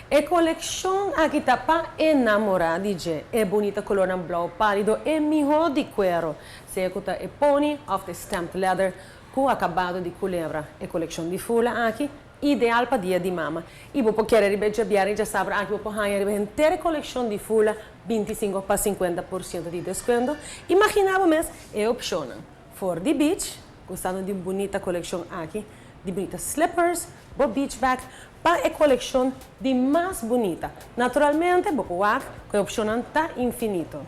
E kolekshon aki ta pa enamorá di dje. E bunita kolornan blou pálido e mihó di kuero, sea ku ta e pony òf ta e stamped leather ku akabado di kulebra. E kolekshon di fula aki ideal pa dia di mama. I bo por kere riba e djabièrnè i djasabra aki bo por haña riba henter e kolekshon di fula 25 pa 50% di deskuento. Imaginá bo mes e opshonnan. For di beach, gustando di un bunita kolekshon aki di bunita slippers, bo beach bag pa e kolekshon di mas bunita. Naturalmente bo por wak ku e opshonnan ta infinito.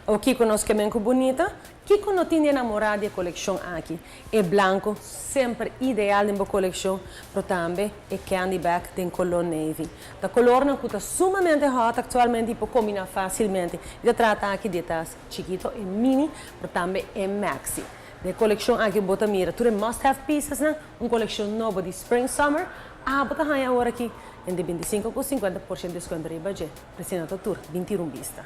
Awor kiko nos ke men ku bunita? Kiko no tin di enamorá di e kolekshon aki? E blanko semper ideal den bo kolekshon, pero tambe e candy bag den koló navy. Ta kolornan ku ta sumamente hot aktualmente i por kombiná fásilmente. I ta trata aki di e tas chikito, e mini, pero tambe e maxi. Den e kolekshon aki bo ta mira tur e must have piecesnan, un kolekshon nobo di spring summer, abo ta haña awor aki entre 25 ku 50% deskuento riba dje. Presina ta tur, bin tira un bista.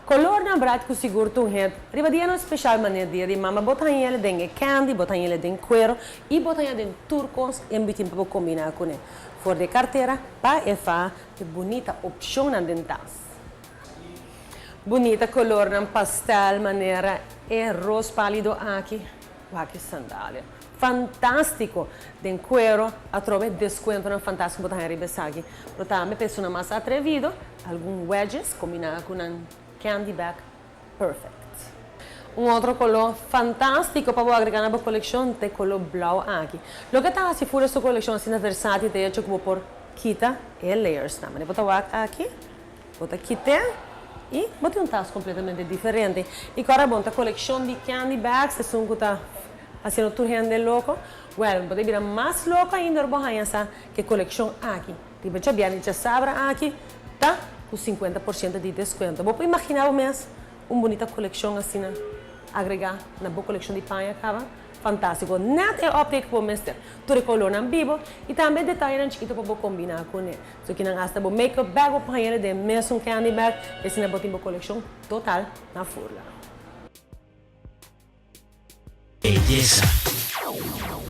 Colornan bright cu sigur ta un hit. Riba dianan special manera dia di mama bo ta haña el den e candy, bo ta haña el den cuero y bo ta haña den tur cos en bitin pa bo combina cune. For di e cartera pa e fa e bunita opcionnan den tas. Bunita colornan pastel manera e ros palido aki. Wak e sandalia. Fantastico! Den cuero atrobe descuentonan fantastico bo ta haña riba esaki. Pero tambe pa esunnan mas atrevido, algun wedges combina cu nan candy bag perfect. Un otro color fantastico pa bo agrega na bo coleccion ta e color blauw aki. Loke ta haci Fura su coleccion asina versatil ta e hecho cu bo por kita e layersnan. Manera bo ta wak aki. Bo ta kit'é i bo tin un tas kompletamente diferente. I kòrda bon, ta kolekshon di candy bags esun ku ta hasiendo tur hende loko. Wèl, bo ta bira mas loko ainda ora bo haña sa ku e kolekshon aki riba djabièrnè i djasabra aki ta ku 50% di deskuento. Bo por imaginá bo mes un bunita kolekshon asina agregá na bo kolekshon di paña kaba? Fantástiko! Nèt e update ku bo mester. Tur e kolornan bibo i tambe e detayenan chikitu pa bo kombiná kuné. So ki nan hasta bo makeup bag bo por haña den mesun candy bag y asina bo tin bo coleccion total na Furla. Belleza.